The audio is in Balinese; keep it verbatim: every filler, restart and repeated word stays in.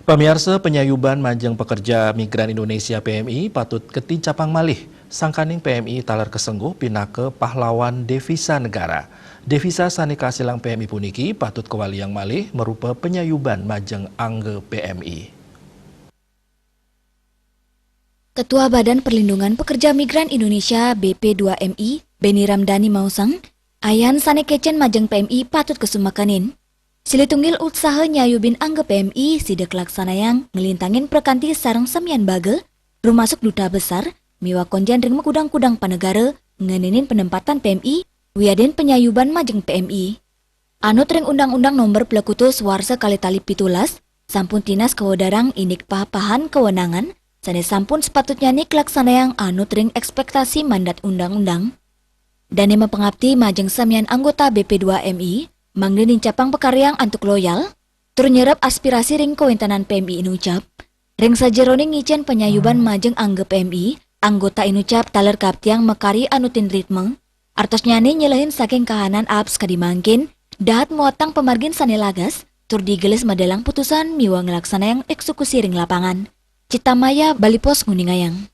Pamiarsa, panyayuban majeng pekerja migran Indonesia P M I patut katincapang malih, sangkaning P M I taler kasengguh pinaka pahlawan devisa negara. Devisa sane kasilang P M I puniki patut kawaliang malih marupa panyayuban majeng angga P M I. Ketua Badan Perlindungan Pekerja Migran Indonesia B P dua M I, Benny Ramdhani maosang, ayan sane kecen majeng P M I patut kasumekenin. Silih tunggil utsaha nyayubin angga P M I sida kalaksanayang nglintangin prakanti sareng samian baga, rumasuk duta besar, miwah konjen ring makudang-kudang panegara, ngenenin penempatan P M I, wiadin panyayuban majeng P M I. Anut ring Undang-Undang Nomor plekutus warsa kalih tali pitulas, sampun tinas kawedarang indik pah-pahan kawenangan sane sampun sapatutnyane kalaksanayang anut ring ekspektasi mandat undang-undang. Dane mapangapti majeng samian anggota B P dua M I, mangda nincapang pakaryang antuk loyal, tur nyerep aspirasi ring kawentenan P M I inucap. Ring sajeroning ngicen panyayuban majeng angga P M I, anggota inucap taler kaaptiang makarya anutin ritme, artosnyane nyelehin saking kahanan aab sakadi mangkin, dahat muatang pamargin sane lagas, tur digelis madelang putusan miwah nglaksanayang eksekusi ring lapangan. Citamaya, Bali Post nguningayang.